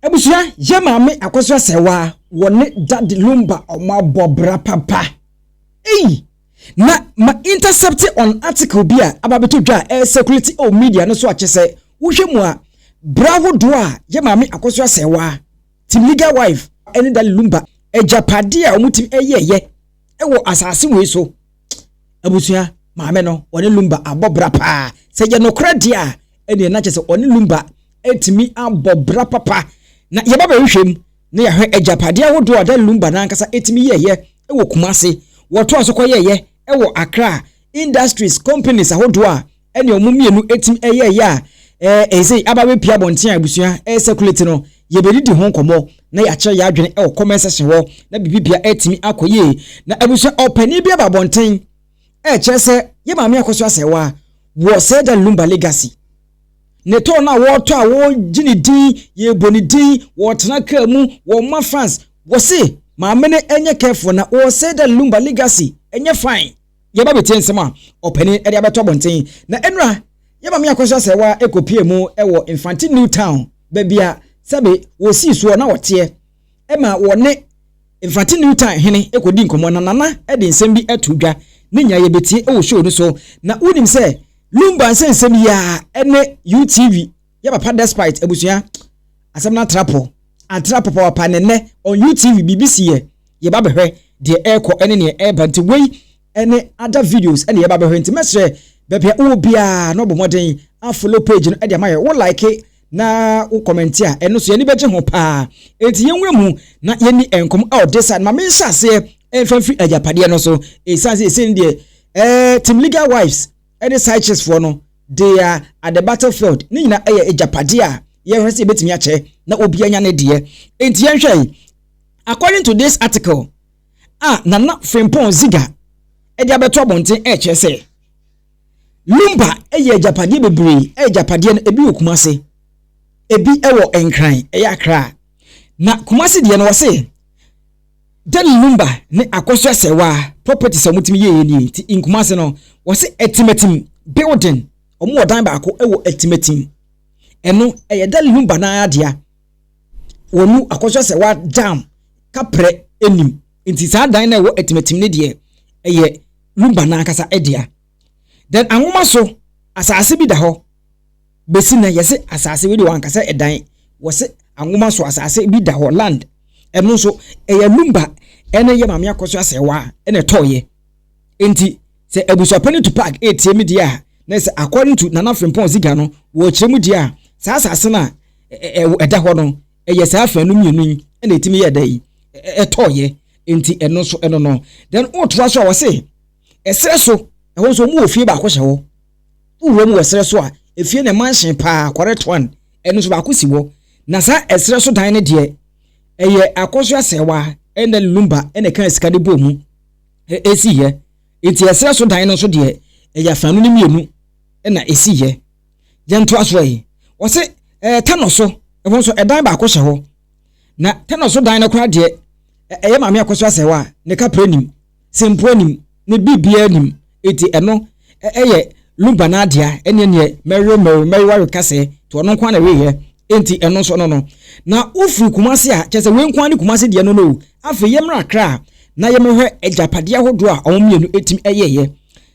Abusua, yɛ maame Akosua Serwaa wɔ ne Daddy Lumba ɔmo abɔ bra papa. Ei! Na ma intercept on article bi a aba abɛtɔ dwa a ɛyɛ circulate ɛwɔ media no so a kyesɛ wohwɛ mu a bra ahodoɔ a yɛ maame Akosua Serwaa, team legal wife, ɛne Daddy Lumba agyapadeɛ a wɔn tumi ɛyɛɛyɛ ɛwɔ asase wei so. Abusua, maame no ɔne Lumba abɔ bra paa. Sɛ yɛ nokorɛ deɛ a ɛneɛ na kyesɛ ɔne Lumba atumi abɔ bra papa. Na yɛba bɛhwehwɛ mu na yɛahwɛ agyapadeɛ ahodoɔ a Daddy Lumba no ankasa tumi yɛeɛ wɔ Kumasi, wɔtoa so kɔyɛeɛ wɔ Accra, industries, companies ahodoɔ a ɛne wɔn mmienu tumi yɛeɛ a ɛsei aba bɛpia abɔnten a abusua ɛresɛkulate no, yɛbɛdidi ho nkɔmmɔ na yɛakyerɛ yɛn adwene wɔ comment section hɔ na biribi atumi akɔ yie. Na abusua, ɔpanin bi aba abɔnten ɛrekyerɛ sɛ yɛ maame Akosua Asɛwa wɔ sɛ Daddy Lumba legacy. Ne tɔn no a wɔretɔ a wɔregye ne din, yɛrebɔ ne din, wɔretena kaa mu, wɔrema fans. Wɔse maame no nyɛ careful na wɔresɛe Daddy Lumba legacy, ɛnyɛ fine. Yɛba bɛtie nsɛm a ɔpanin de abɛto abɔnten. Na ɛnora, yɛ maame Akosua Asɛwa kɔpie mu wɔ Mfante New Town, baabi a sɛbe wɔsii soɔ na wɔteɛ, ɛma wɔne Mfante New Town hene kɔdi nkɔmmɔ na Nana de nsɛm bi ato dwa. Ne nyinaa yɛbɛtie wɔ show no so. Na wonim sɛ Lumba nsɛnsɛm yi ara ne UTV yɛ papa despite abusua asɛm no atrapo atrapo papaapa ne nnɛ on UTV biribi si yɛ yɛba bɛhwɛ deɛ ɛrekɔ ne neɛ ɛreba nti wei ne other videos ne yɛba bɛhwɛ nti mɛsrɛ baabi a wowɔ biara na ɔbɔ mmɔden afollow page no de ama yɛ wo like na wo comment a ɛno so yɛni bɛgye ho paa. Enti yɛnwura mu na yɛni nkɔm a ɔde sa ma menhyɛ aseɛ ɛmfa mfiri agyapadeɛ no so ɛsiane sɛ ɛsɛ deɛ team legal wives ɛne side chicks foɔ no, they are at the battlefield. Ne nyinaa ɛyɛ agyapadeɛ a yɛhwɛ sɛ yɛbɛtumi akyɛ na obi anya ne deɛ. Enti yɛnhwɛ yi, according to this article a Nana Frimpong Ziga ɛde abɛto abɔnten, ɛrekyerɛ sɛ Lumba ɛyɛ agyapadeɛ bebree. Ɛyɛ agyapadeɛ no ebi wɔ Kumase, ebi ɛwɔ Nkran, ɛyɛ Accra. Na Kumase deɛ no, wɔse Daddy Lumba ne Akosua Serwaa properties a wɔtumi yɛyɛ nie. Nti Nkumase no, wɔse Atimatim building, wɔn wɔ dan baako ɛwɔ Atimatim, ɛno ɛyɛ Daddy Lumba naa dea. Wɔn Akosua Serwaa jam kaprɛ anim. Nti saa dan na ɛwɔ Atimatim ne deɛ ɛyɛ Lumba n'ankasa dea. Then Anwoma so asase bi da hɔ besi na yɛsɛ asase wei de wɔn ankasa ɛdan. Wɔsɛ Anwoma so asase bi da hɔ, land, ɛno nso ɛyɛ Lumba ɛne yɛ maame Akosua Serwaa ɛna ɛtɔɔyɛ. Nti sɛ abusuapɛni Tupac etie mi deɛ a, na sɛ according to Nana Frimpong Ziga no wɔrekyerɛ mu deɛ a, saa asase no a ɛda hɔ no ɛyɛ saa afɛn no mmienu yi ɛna etimi yɛ dɛ yi ɛtɔɔyɛ. Nti ɛno nso ɛno no. Then wɔtoa so a, wɔse ɛsrɛ so ɛhɔ nso wɔn wɔ fie baako hyɛ hɔ. Wowura mu wɔ ɛsrɛ so a, efie na mansion paa, correct one, ɛno nso baako si hɔ. Na saa ɛsrɛ so dan no deɛ, ɛyɛ Akosua Serwaa ɛna Lumba ɛna ɛka sika de bɔ mu esi yɛ. Nti ɛsrɛ so dan no nso deɛ, ɛyɛ afanu no mmienu ɛna esi yɛ. Yɛntoa so yi, wɔse Tano so ɛhɔ nso ɛdan baako hyɛ hɔ. Na Tano so dan no koraa deɛ, ɛyɛ maame Akosua Serwaa ne kapra nim, sempo anim ne biribiara nim. Eti ɛno ɛyɛ Lumba n'adea. Ɛne neɛ mɛwe mɛwe mɛwe kasɛ nti ɔno nko na ɛweyɛ. Enti ɛno nso no na wofiri Kumase a, kyerɛ sɛ wei nko ne Kumase deɛ no. Afei yɛmmra Accra a na yɛmɛhwɛ agyapadeɛ ahodoɔ a wɔn mmienu etimi ɛyɛyɛ.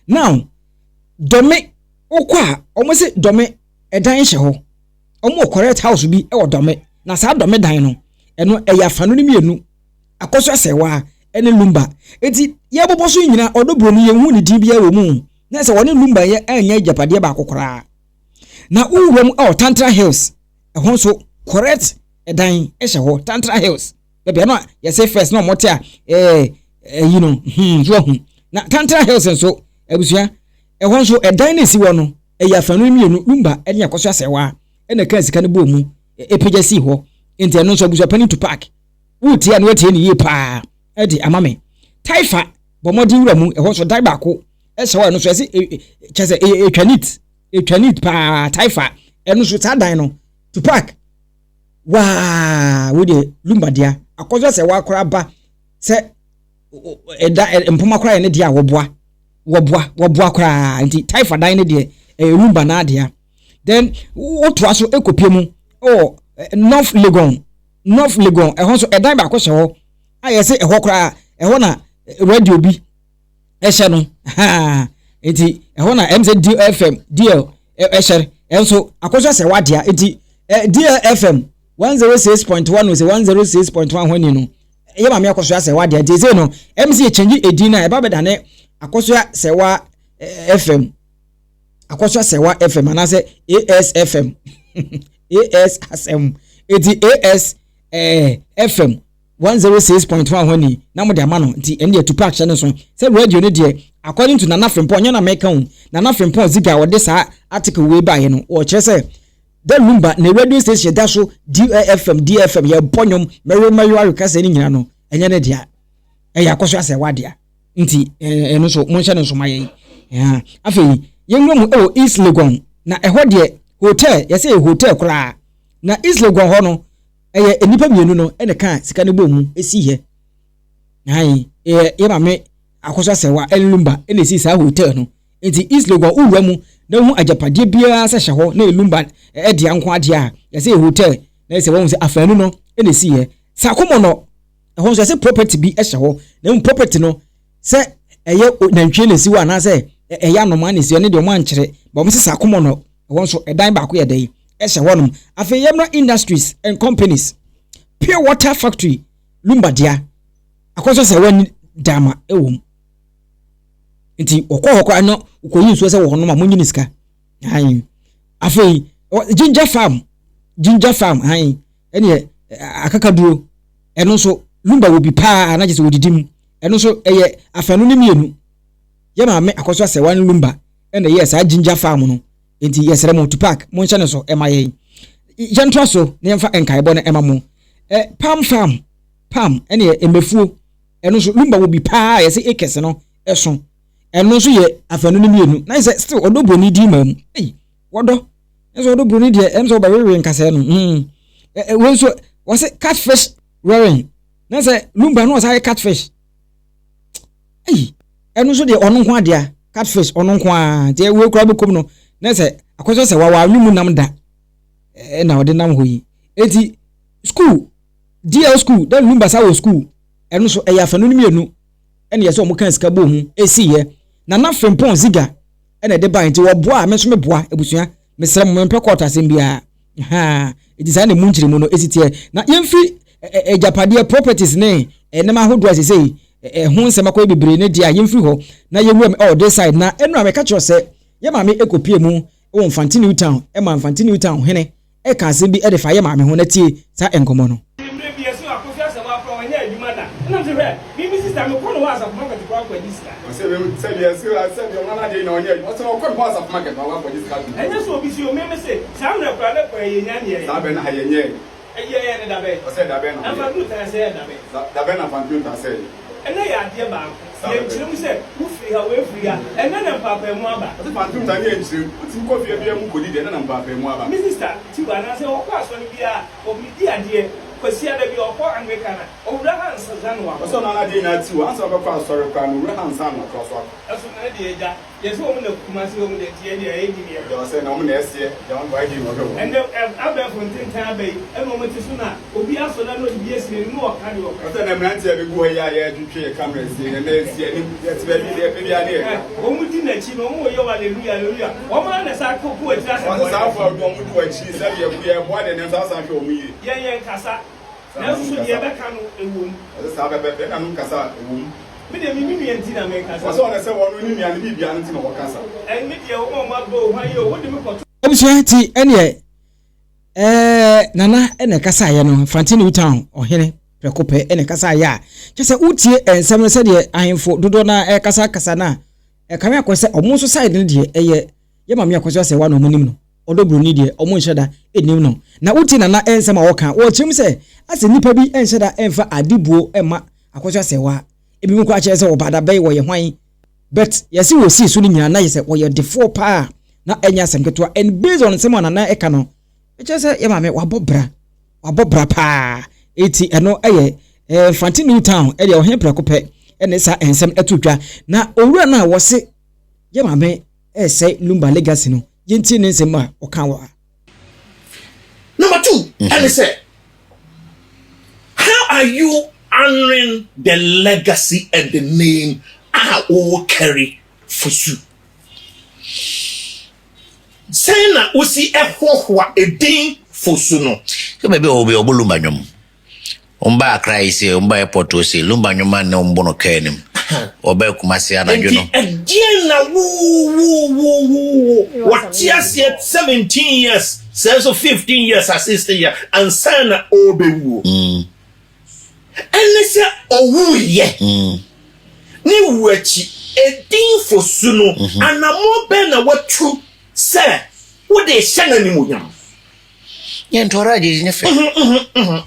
Now Dɔme wokɔ a, wɔn sɛ Dɔme ɛdan hyɛ hɔ. Wɔn wɔ correct house bi ɛwɔ Dɔme. Na saa Dɔme dan no, ɛno ɛyɛ afanu no mmienu, Akosua Serwaa ɛne Lumba. Eti yɛbobɔ so nyinaa, ɔdɔ buroni yɛn hu ne din biara wɔ mu na sɛ wɔne Lumba yɛ ɛnyɛ agyapadeɛ baako koraa. Na wowura mu ɛwɔ Tantra Hills, ɛhɔ nso correct ɛdan ɛhyɛ hɔ. Tantra Hills baabi ano a yɛsɛ first na ɔmo te a ɛyi no so ahu. Na Tantra Hills nso, abusua, ɛhɔ nso ɛdan no esi hɔ no ɛyɛ afanu mmienu, Lumba ɛne Akosua Serwaa ɛna ɛka sika no bɔ mu ɛpagya sii hɔ. Nti ɛno nso, abusua panin Tupac, wotie a na watie ne yie paa ɛde ama me. Taifa, bɔ mmɔden wura mu, ɛhɔ nso dan baako ɛhyɛ hɔ. Ɛno nso ɛsɛ kyɛ sɛ ɛtwa neat, ɛtwa neat paa. Taifa ɛno nso saa dan no, Tupac waa wo deɛ Lumba dea. Akosua Serwaa koraa ba sɛ ɛda mpoma koraa yɛ ne deɛ a wɔboa wɔboa wɔboa koraa. Nti Taifa dan no deɛ, ɛyɛ Lumba n'adea. Then wotoa so ekopie mu ɛwɔ North Legon. North Legon, ɛhɔ nso ɛdan baako hyɛ hɔ a yɛsɛ ɛhɔ koraa ɛhɔ na radio bi ɛhyɛ no haa nti ɛhɔ na ɛm sɛ DFM DL ɛhyɛ ɛnso Akosua Serwaa dea. Nti DLFM 106.1 o sɛ 106.1 hɔ ni no yɛ maame Akosua Serwaa dea. Nti ɛsɛ no ɛm sɛ yɛkyɛngye edin no a ɛba bɛdane Akosua Serwaa FM, Akosua Serwaa FM anaasɛ ASFM, AS asɛm. Eti AS FM 106.1 hɔ ni na mo de ama no. Nti ɛno deɛ, Tupac hyɛ no so sɛ radio no deɛ, according to Nana Frimpong, nyɛ na mɛka o, Nana Frimpong Ziga a wɔde saa article wei baeɛ no, wɔkyerɛ sɛ da Lumba ne radio station da so DFM, DFM yɛbɔ nnwom mɛwe mɛwe awe kasa no nyinaa no, ɛnyɛ ne dea, ɛyɛ Akosua Serwaa dea. Nti ɛno nso monhyɛ no nso ma yɛn. Afei yɛnwura mu ɛwɔ East Legon, na ɛhɔ deɛ hotel, yɛsɛ yɛ hotel koraa na East Legon hɔ no ɛyɛ nnipa mmienu no ɛna ka sika no bɔ mu esi yɛ ayi. Ɛyɛ yɛ maame Akosua Serwaa ɛne Lumba ɛna esi saa hotel no. Nti East Legon wura mu na ehu agyapadeɛ biara sɛ hyɛ hɔ na Lumba ɛdea nko adeɛ a yɛsɛ yɛ hotel na yɛsɛ wɔn sɛ afɛnu no ɛna esi yɛ. Sakomo no ɛhɔ nso yɛsɛ property bi ɛhyɛ hɔ, na emu property no sɛ ɛyɛ nantwie na esi hɔ anaasɛ ɛyɛ anomaa na esi hɔ ne deɛ ɔmo ankyerɛ ba ɔmo sɛ Sakomo no ɛhɔ nso ɛdan baako yɛ dɛ ɛhyɛ hɔnom. Afei yɛmra industries and companies. Pure water factory, Lumba dea, Akosua Serwaa ni dama ɛwɔ mu. Nti ɔkɔ hɔ koraa no ɔkɔyi nsuo sɛ wɔ hɔnom a monyi ne sika ayi. Afei ginger farm, ginger farm ayi ɛneɛ akakaduro, ɛno nso Lumba wɔ bi paa na kyerɛ sɛ wɔdidi mu. Ɛno nso ɛyɛ afɛno ne mmienu yɛ maame Akosua Serwaa ne Lumba ɛna ɛyɛ saa ginger farm no. Nti yɛsrɛ mo, Tupac, monhyɛ ne so ɛma yɛn. Yɛntoa so na yɛmfa nkaebɔ no ɛma mo. Palm farm, palm ɛne mmefuo, ɛno nso Lumba wɔ bi paa. Yɛsɛ acres no ɛso, ɛno nso yɛ afɛno no mmienu na yɛ sɛ still ɔdɔ broni di ma mu. Ɛyi wɔdɔ nso ɔdɔ broni deɛ ɛm sɛ ɔbɛwewe nkasɛɛ no. Ɛ wei nso wɔsɛ catfish rearing na sɛ Lumba no ɔsa yɛ catfish. Ɛyi ɛno nso deɛ ɔno nko adeɛ catfish ɔno nko ara. Nti wei kura bɛkɔm no na sɛ Akosua Serwaa wawa anwum nam da ɛna ɔde nam hɔ yi. Eti school, DL School dɛ Lumba sa wɔ school, ɛno nso ɛyɛ afɛno no mmienu ɛna yɛ sɛ ɔmo kan sika bɔ mu esi yɛ. Nana Frimpong Ziga ɛna ɛde ba. Nti wɔboa a me nso meboa abusua. Mesrɛ mo, mempɛ kɔɔto asɛm biara ha. Eti saa na emu nkyerɛmu no esi teɛ. Na yɛmfiri agyapadeɛ, properties ne nneɛma ahodoɔ a sesei ɛho nsɛm akɔyɛ bebree ne deɛ a, yɛmfiri hɔ na yɛwura mu ɛwɔ this side. Na ɛnu a mɛka kyerɛ sɛ yɛ maame ekopie mu ɛwɔ Mfante New Town, ɛma Mfante New Town hene ɛka asɛm bi ɛde fa yɛ maame ho. Na tie saa nkɔmɔ no. Mmerɛ bi yɛsɛ Akosua Serwaa korɔ ɔnyɛ adwuma da, ɛnam sɛ hwɛ mimi sister mekɔ no hɔ asafo market korɔ akɔgye sika. Ɔsɛ sɛbi ɛsɛ sɛbi ɔno anadeɛ na ɔnyɛ adwuma, ɔsɛ ɔkɔ ne hɔ asafo market na ɔkɔ akɔgye sika to. Ɛnyɛ sɛ obi si o meme se saa mmerɛ koraa ne kɔ ɛyɛ nya neɛ. Saa bɛn na ha yɛnyɛ. Ɛyɛ yɛ ne dabɛ. Ɔsɛ dabɛn na ɛmfa duru tan sɛ yɛ dabɛ. Dabɛn na fantu ta sɛ. Ɛnɛ yɛ adeɛ baako yɛnkyerɛ mu sɛ wofiri ha woefiri ha, ɛnɛ na mpaapaemu aba. Ɔsɛ fantu ta ne yɛnkyerɛ mu wotumi kɔ fie bia mu kɔdi deɛ ɛnɛ na mpaapaemu aba. Me sister tiwa anaasɛ ɔkɔ asɔre biara ɔmedi adeɛ Kwasiada bi ɔkɔ Anglican a owura ha nsa no wakɔ. Ɔsɛ ɔno anadeɛ nyinaa ti wɔ ansa ɔbɛkɔ asɔre koraa no owura ha nsa no atoa so akɔ. Ɛso na ne deɛ agya yɛsɛ wɔn na Kumase wɔn deɛ nti yɛ deɛ ɛyɛ nim yɛ. Deɛ ɔsɛ na wɔn na ɛseɛ deɛ wɔn ayɛ na ɔhwɛ wɔn. Ɛnɛ abɛɛfo ntentan aba yi ɛna wɔn te so na obi asɔ na ɔde bi esi n'anim na ɔka deɛ ɔpɛ. Ɔsɛ na mmeranteɛ bi gu hɔ yi a yɛtwitwe yɛ camera si yɛn na esi anim yɛte baabi deɛ ɛpɛ bi a ne yɛ ka. Wɔn di n'akyi na wɔn yɛ wɔ hallelujah hallelujah, wɔn ara na saa koko akyiri asɛm. Ɔsɛ saa afɔ a wɔn di wɔn akyi sɛbi yɛ yɛ boa deɛ nanso asan hwɛ wɔn yie. Yɛn yɛn kasa nanso so deɛ ɛbɛka no ɛwɔ mu. Ɔsɛ saa pɛpɛpɛ ɛna no kasa ɛwɔ mu. Mi deɛ mi mi nua nti na mi kasa. Ɔsɛ ɔno sɛ wɔn ne nua no biribiara no nti na wɔkasa. Ɛmi deɛ wɔn a wɔn abɔ ohun ayɛ o wode mi kɔto. Abusua ti ɛneɛ Nana ɛna ɛkasa ayɛ no, Mfante New Town ɔhene prɛko pɛ ɛna ɛkasa ayɛ a kyɛ sɛ wotie nsɛm no sɛdeɛ ahemfo dodoɔ no a ɛkasa kasa no a ɛkame akɔ sɛ ɔmo nso side no deɛ ɛyɛ yɛ maame Akosua Serwaa na ɔmo nim no. Ɔdɔ buroni deɛ ɔmo nhyɛ da nnim no. Na wotie Nana nsɛm a ɔka, wɔkyerɛ mu sɛ asɛ nnipa bi nhyɛ da mfa adebuo mma Akosua Serwaa. Ebi mu koraa kyerɛ sɛ ɔba adabɛn wɔyɛ hwan, but yɛse wɔsii so no nyinaa na yɛ sɛ wɔyɛ defoɔ paa na ɛnyɛ asɛm ketewa. And based on nsɛm a Nana ɛka no, ɛkyerɛ sɛ yɛ maame wabɔ bra, wabɔ bra paa. Eti ɛno ɛyɛ Mfante New Town ɛdeɛ ɔhene prɛko pɛ ɛne saa nsɛm ɛto dwa. Na owura no a wɔse yɛ maame ɛsɛ Lumba legacy no, yɛntie ne nsɛm a ɔka wɔ ha. Number two, ɛne sɛ are you honouring the legacy and the name a wo carry Fosu? Sɛn na wosi hoahoa edin Fosu no? Sɛ baabi a ɔwɔ bi ɔbɔ lumba nnwom. Wɔn Accra yi se wɔn ba airport hɔ se lumba nnwom a na wɔn bɔ no kaa anim. Wɔba Kumasi anadwo no. Nti ɛdeɛn na wo wo wo wo wo wɔte aseɛ 17 years sɛ nso 15 years a 16 years ansa na ɔrebɛwuo. Ɛne sɛ ɔwuiɛ. Ne wu akyi edin Fosu no anammɔn bɛn na watu sɛ wode rehyɛ no animuonyam? Yɛ ntɔre agye nyɛ fɛ.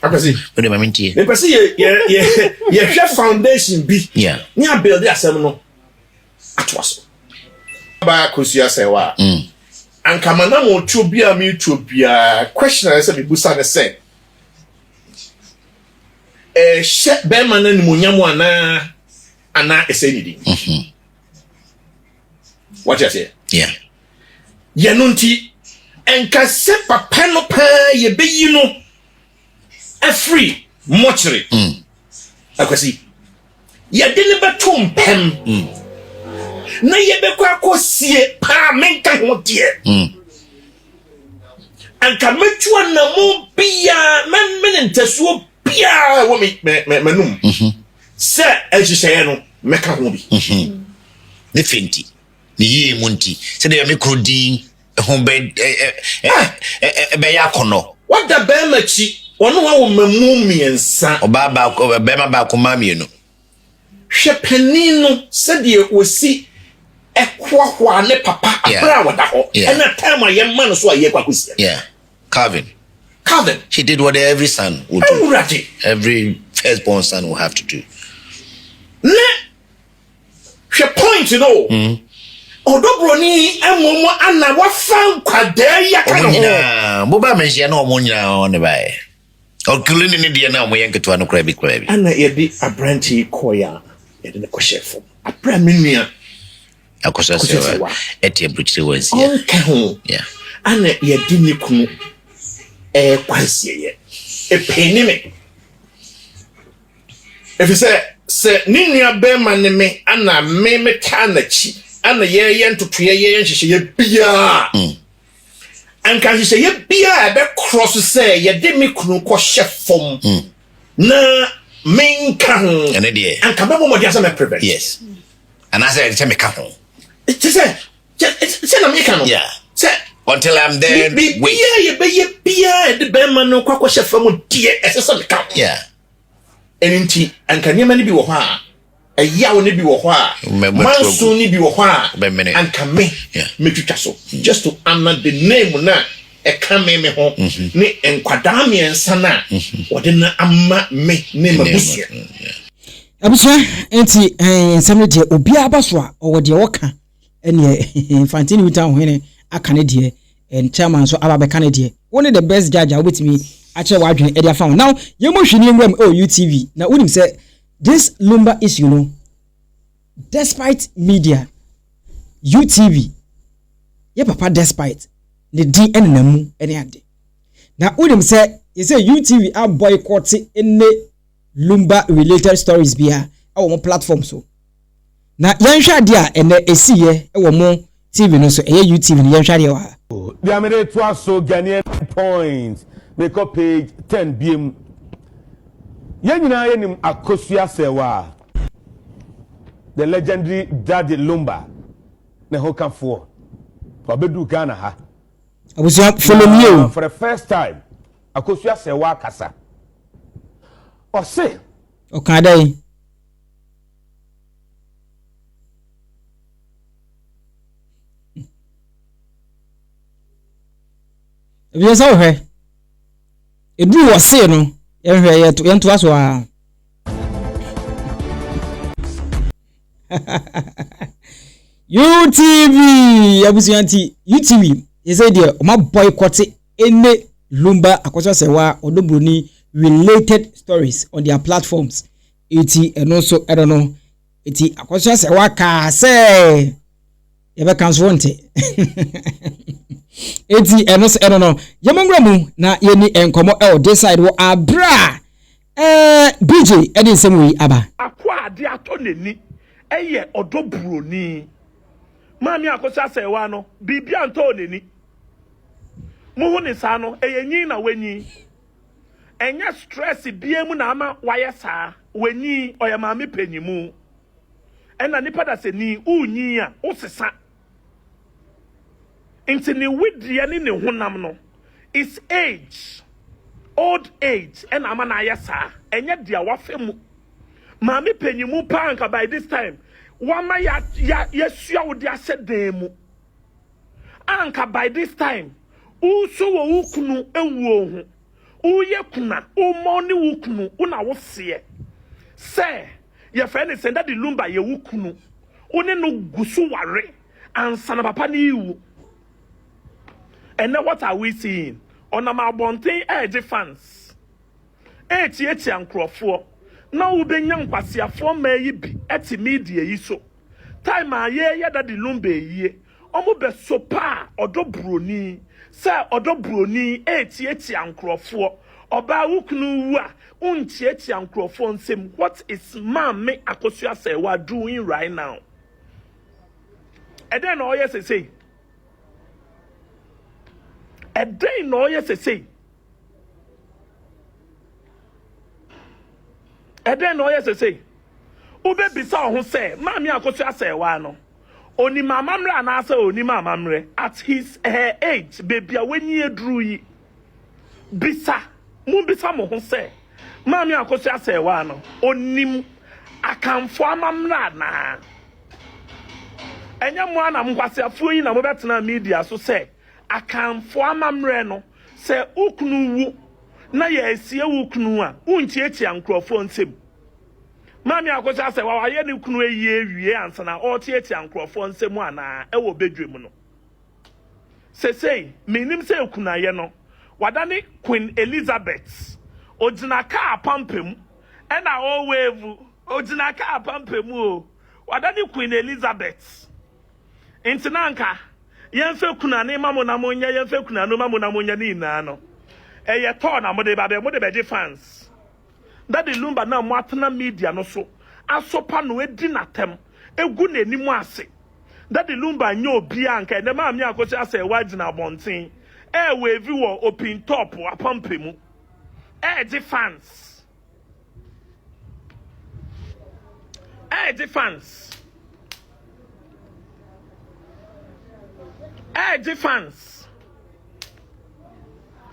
Akwasi. O de ma mi ntie. Mepɛ sɛ yɛ yɛ yɛ yɛhwɛ foundation bi. Yeah. Ne abuild asɛm no atoa so. Ba Akosua Sɛwa. Anka m'anammɔntuo biara a meretuo biara question a ɛsɛ sɛ mebusa ne sɛ ɛhyɛ bɛrima no animuonyam anaa anaa ɛsɛ ne din. Wate aseɛ? Yeah. Yɛno nti, ɛnka sɛ papa no paa yɛbɛyi no afiri mɔkyere. Akwasi, yɛde no bɛto mpam na yɛbɛkɔ akɔsie paa menka ho deɛ. Anka mɛtu anammɔn biara, mɛmene ntasuo biara ɛwɔ me m'anum sɛ nhyehyɛeɛ no mɛka ho bi. Ne fɛ nti, ne yie mu nti, sɛdeɛ me kuro din ho bɛ ɛbɛyɛ akɔnɔ. Wada bɛrima akyi, ɔno awo mmamu mmiɛnsa. Ɔbaa baako, bɛrima baako, mmaa mmienu. Hwɛ panin no sɛdeɛ wɔsi ɛhoahoa ne papa abere a wɔda hɔ. Ɛna time a yɛma no so a yɛkɔ akɔsia. Yeah. Calvin. Calvin. He did what every son would do. Awurade. Every firstborn son will have to do. Ne hwɛ point no. Ɔdɔ buroni mmom ana wafa nkwadaa yi aka Ɔmo ne ho. nyinaa, mo ba menhyia na ɔmo nyinaa ɔne baeɛ. Ɔkili ne ne deɛ na ɔmo yɛ nketewa no koraa bi koraa bi. Ana yɛde aberante yi kɔeɛ a yɛde no kɔhyɛ fam. Aberɛ a me nua Akosua Akosua Sɛwa Sɛwa. ɛte aburukyire wɔ nsia. Ɔnka ho. Yeah. Ana yɛde ne kunu ɛrekɔ asieeɛ. Ɛpɛni me. Ɛfiri sɛ sɛ ne nua bɛrima ne me ana me metaa n'akyi ana yɛyɛ ntotoeɛ yɛyɛ nhyehyɛeɛ biara. Anka nhyehyɛeɛ biara a ɛbɛkorɔ so sɛ yɛde me kunu kɔhyɛ fam na menka ho. Ɛne deɛ. Anka mɛbɔ mmɔden sɛ mɛ prevent. Yes. Anaasɛ ɛde sɛ meka ho. Kyɛ sɛ sɛ na meka no. Yeah. Sɛ Until I'm there, wait. biribiara yɛbɛyɛ biara yɛde bɛrima no kɔ akɔhyɛ fam deɛ ɛsɛ sɛ meka ho. Yeah. Ɛno nti anka nneɛma no bi wɔ hɔ a ɛyaw no bi wɔ hɔ a manso no bi wɔ hɔ a Wobɛmene. anka me Yeah. metwitwa so just to honor the name na ɛka me me ho ne nkwadaa mmiɛnsa no a wɔde no ama me ne m'abusua. Abusua nti nsɛm no deɛ obiara ba so a ɔwɔ deɛ ɔka ɛneɛ Mfantini Wuta Ohene aka ne deɛ and chairman nso aba bɛka ne deɛ. Wo ne the best judge a wobɛtumi akyerɛ w'adwene ɛde afa ho. Now yɛmmɔ hwini nwura mu ɛwɔ UTV na wonim sɛ this Lumba issue no despite media UTV yɛ papa despite ne din ɛnenam mu ɛne ade. Na wonim sɛ yɛsɛ UTV a boycott ne Lumba related stories bia ɛwɔ mo platform so. Na yɛnhwɛ adeɛ a ɛnɛ ɛsiiɛ ɛwɔ mo TV no so ɛyɛ UTV no yɛnhwɛ adeɛ wɔ ha. Deɛ mede toa so Ghanaian Point mekɔ page 10 biem. Yɛn nyinaa yɛnim Akosua Serwaa, the legendary Daddy Lumba ne ho kafoɔ. Wabɛduru Ghana ha. Abusua follow me o. For the first time, Akosua Serwaa kasa. Ɔse. Ɔka dɛn? Ebia sɛ wohwɛ ɛduru wɔ see no yɛnhwɛ yɛntoa so a UTV abusua nti UTV yɛsɛ deɛ ɔma boycott ɛne Lumba Akosua Serwaa Ɔdɔ Broni related stories on their platforms eti ɛno nso ɛno no eti Akosua Serwaa kaa sɛ yɛbɛka nso wonte eti ɛno nso ɛno no yɛmɔ nwura mu na yɛni nkɔmɔ ɛwɔ this side wɔ abira. Ɛɛ BJ de nsɛm wei aba. Akoa a adeɛ atɔ n'ani yɛ ɔdɔ buroni. Maame Akosua Asɛewaa no, biribi antɔɔ n'ani. Mohu ne saa no, ɛyɛ nyin na wanyin. Ɛnyɛ stress biara mu na ama wayɛ saa. Wanyin, ɔyɛ maame panyimu. Ɛna nipa dasani, wonyin a, wosesa. Nti ne wedeɛ ne ne honam no is age, old age ɛna ama no ayɛ saa, ɛnyɛ deɛ wafa mu. Maame panyimu paa nka by this time wama ya ya yasua wo de ahyɛ dan mu. Anka by this time woso wɔ wo kunu ewuo ho. Woyɛ kuna, womɔ ne wo kunu, wo na woseɛ sɛ yɛfrɛ ne sɛ Daddy Lumba yɛ wo kunu. Wo ne no gu so ware ansa na papa no rewu. Ɛnɛ what are we seeing? Ɔnam abɔnten ɛregye fans, ɛrekyiakyia nkurɔfoɔ, na wobɛnya nkwaseafoɔ mmaa yi bi ɛte media yi so. Time a yɛreyɛ Daddy Lumba ayie, wɔn bɛ sopaa ɔdɔ buroni sɛ ɔdɔ buroni ɛrekyiakyia nkurɔfoɔ. Ɔbaa wo kunu wu a, wonkyiakyia nkurɔfoɔ nsam. What is Maame Akosua Serwaa doing right now? Ɛdɛn na ɔyɛ sesei? Ɛdɛn na ɔyɛ sesei? Ɛdɛn na ɔyɛ sesei? Wobɛbisa wo ho sɛ, Maame Akosua Serwaa no, onim amammerɛ anaasɛ onim amammerɛ? At his her age, baabi a wanyi aduru yi, Bisa, Mommisa mo ho sɛ, 'Maame Akosua Asɛewaa no, ɔnim Akanfoɔ amammerɛ anaa? Ɛnyɛ mo ara na mo nkwaseafoɔ yi na mobɛtena media so sɛ Akanfoɔ amammerɛ no, sɛ wo kunu wu na yɛresie wo kunu a, wonkyiakyia nkurɔfoɔ nsam. Maame Akosua Asɛewaa wayɛ ne kunu ayie awie ansa na ɔrekyiakyia nkurɔfoɔ nsam anaa ɛwɔ badwam no? Sesei, minnim sɛ kunayɛ no, wadane Queen Elizabeth. Ogyina kaa apampam na ɔreweevu. Ogyina kaa apampam o. Wadane Queen Elizabeth. Nti na anka yɛmfa kuna no mma mo na monyɛ, yɛmfa kuna no mma mo na monyɛ ne nyinaa no, ɛyɛ tɔɔ na mode ba bɛ, mode bɛgye fans. Daddy Lumba no a moatena media no so asopa no, adi n'atɛm, agu n'anim ase. Daddy Lumba nyɛ obiara anka ɛnɛ Maame Akosua Asɛewa gyina abɔnten ɛɛwave wɔ Open Top apampamu ɛɛgye fans. Ɛɛgye fans. Ɛɛgye fans.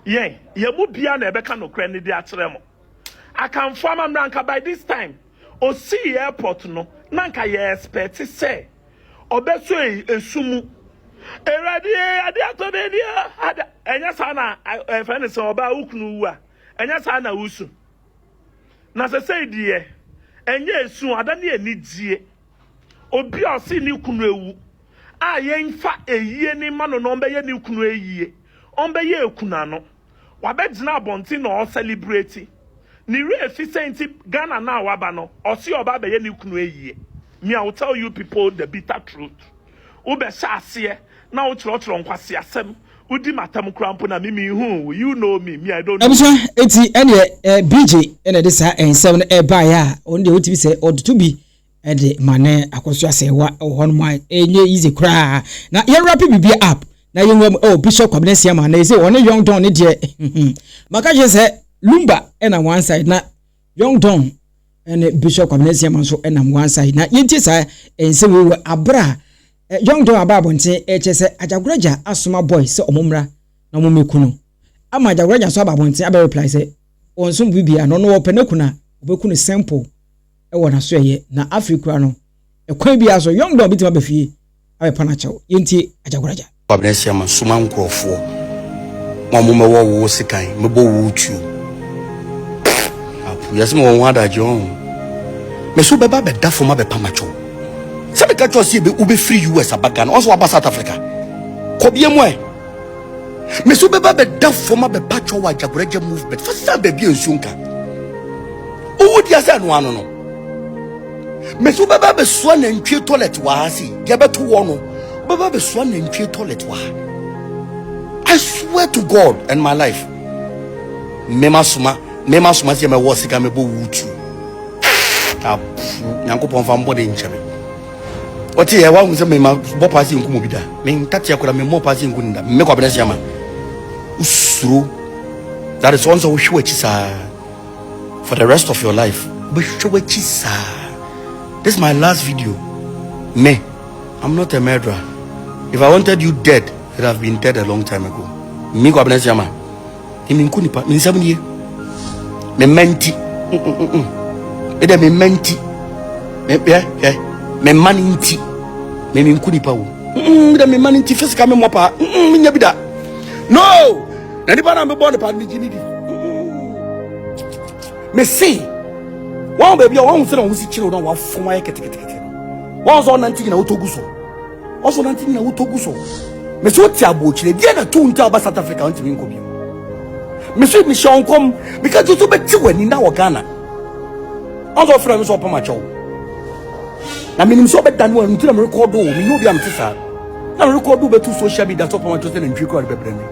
Yɛn, yɛn mu biara na ɛbɛka nokorɛ no de akyerɛ mo. Akanfoɔ amammerɛ anka by this time osii airport no na anka yɛ expect sɛ ɔbɛsɔ esu mu. Awurade ee, ade atɔ me ani o, ade ɛnyɛ saa na ɛfɛ ne sɛ ɔbaa wo kunu wu a, ɛnyɛ saa na wosu. Na sɛsɛi deɛ ɛnyɛ esu, ada ne anigyie. Obi a ɔse ne kunu awu a yɛnfa ayie no mma no na ɔmbɛyɛ ne kunu ayie, ɔmbɛyɛ ekunu ano. Wabɛgyina abɔnten na ɔɔsɛlibreti. Ne werɛ afi sɛ nti Ghana no a waba no, ɔse ɔba abɛyɛ ne kunu ayie. Me I will tell you people the bitter truth. Wobɛhyɛ aseɛ na wokyerɛkyerɛ nkwaseasɛm, wodi m'atam koraa mpo na me menhuu wo, you know me, me I don't know Abusua you. eti ɛneɛ eh, BJ ɛna ɛde saa nsɛm no ɛbaeɛ a ɔno deɛ wotumi sɛ ɔtoto bi ɛde ma ne akɔso asɛewa ɛwɔ hɔ nom a ɛnyɛ easy koraa na yɛn wrap biribi up na yɛn wura mu ɛwɔ Bishop Kwabena Asiamah na ɛsɛ ɔne Young Don ne deɛ maka kyerɛ sɛ Lumba ɛna one side na Young Don ɛne Bishop Kwabena Asiamah nso ɛnam one side na yɛntie saa nsɛm wei wɔ abere a Young Don aba abɔnten ɛkyɛ sɛ Agyagoragya asoma boy sɛ ɔmo mmra na ɔmo mmɛku no ama Agyagoragya nso aba abɔnten abɛ reply sɛ ɔnsom biribiara na ɔno ɔpɛ n'akunu a ɔbɛku no simple wɔ n'asoɛeɛ, na afei koraa no, ɛkwan biara so, Young Don bɛtumi aba fie abɛpa no akyɛw. Yɛntie Agyagoraagya. Kwabena Asiamah soma nkurɔfoɔ ma wɔn mmɛwɔ wo sekan mmɛbɔ wo tuo. Apu yɛsɛ ma wɔn ho adagye ɔn. Mɛ so bɛba bɛda fam abɛpa makyɛw. Sɛ meka kyerɛ sɛ wobɛfiri US aba Ghana, ɔnso waba South Africa. Kɔ bia mu ɛ. Mɛ so bɛba bɛda fam abɛpa kyɛw wɔ Agyagoraagya movement. Fa sa baabi a nsuo nka. Wowu di asɛ no ano no. Mesi wobɛba abɛsoa nantwie toilet wɔ ha sei deɛ bɛto wɔ no wobɛba abɛsoa nantwie toilet wɔ ha. I swear to God and my life. Mema soma. Me ma soma sɛ mɛwɔ sika mɛbɔ wo tu. Apu Nyankopɔn fa mbɔ ne nkyɛ me. Ɔte yɛ wahu sɛ mema bɔ paase nku mu bi da. Me ntateɛ koraa memmɔ paase nku ne da. Me Kwabena Siama. Wosuro. That is ɔn sɛ wohwɛ w'akyi saa. For the rest of your life. Wobɛhwɛ w'akyi saa. This is my last video. Me, I'm not a murderer. If I wanted you dead, you'd have been dead a long time ago. Me Kwabena Siama. Me menku nipa. Me nsɛm nie. Me mma nti. Me dɛ me mma nti. Me hwɛ hwɛ. Me mma no nti. Me menku nipa o. Me dɛ me mma no nti fisika me mmɔ paa. Menya bi da. No! Na nipa na mebɔ ne paa no megye ne di. Me se wɔn baabi a wɔn sɛ na wɔn si kyerɛw na wɔafɔn ayɛ ketekete no. Wɔn sɛ ɔnante nyina wotɔ gu so. Ɔsɔ nante nyina wotɔ gu so. Me so te abokyire deɛ na tu nti a ɔba South Africa ntumi nkɔ bio. Me so mehyɛ nkɔm meka kyerɛ so bɛte w'ani na wɔ Ghana. Ɔsɔ ɔfrɛ me sɛ ɔpam akyɛw. Na menim sɛ ɔbɛda no nti na merekɔdo o menyɛ obi a mete saa. Na merekɔdo bɛtu social media sɛ ɔpam akyɛw sɛ nantwie kora de bɛbrɛ me.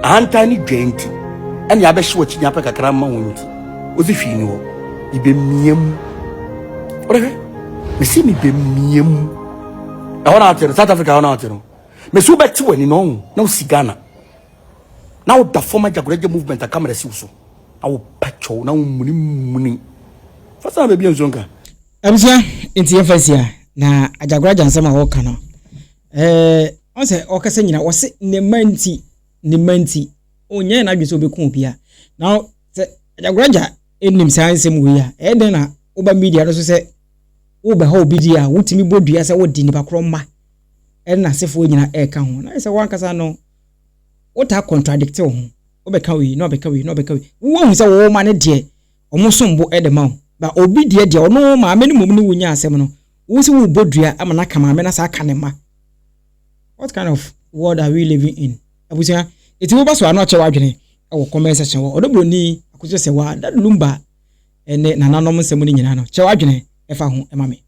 Ahantan ne dwa nti ɛne abɛhye w'akyi ne apɛ kakra ma wo nti ɔsi hwee ni hɔ. Mebɛmia mu. Wodehwɛ mesi mebɛmia mu. Ɛhɔ na ate no, South Africa hɔ na ate no. Mesi wobɛte w'ani na ɔho na wosi Ghana. Na woda fam agyagoragya movement a camera si wo so. Na wopa kyɛw na womuni muni. Fa saa baabi a nsuo nka. Abusua, nti yɛmfa nsi ha na agyagoragya nsɛm a wɔka no ɛɛ ɔn sɛ ɔkasa nyina wɔse ne mma nti ne mma nti ɔnyɛ n'adwene sɛ ɔbɛku obi a na sɛ agyagoragya nim saa nsɛm wei a ɛyɛ dɛn na woba media no so sɛ Worebɛha obi deɛ a, wotumi bɔ dua sɛ wode nipa korɔ mma ne n'asefoɔ nyinaa reka ho. Na ayɛ sɛ w'ankasa no, wotaa contradict wo ho. Wobɛka wei, na wabɛka wei, na wabɛka wei. Woahu sɛ wo mma no deɛ, wɔn som bo de ma wo. Ba obi deɛ deɛ, ɔno maame no mmom ne wo nya asɛm no, wo sɛ worebɔ dua ama no aka maame no asa aka ne mma. What kind of world are we living in? Abusua, eti woba so ano akyɛ w'adwene wɔ comment section hɔ. Ɔdɔ broni, Akosua Sewaa, Dad Lumba, ne nananom nsɛm no nyinaa no, kyerɛ w'adwene fa ho ma me.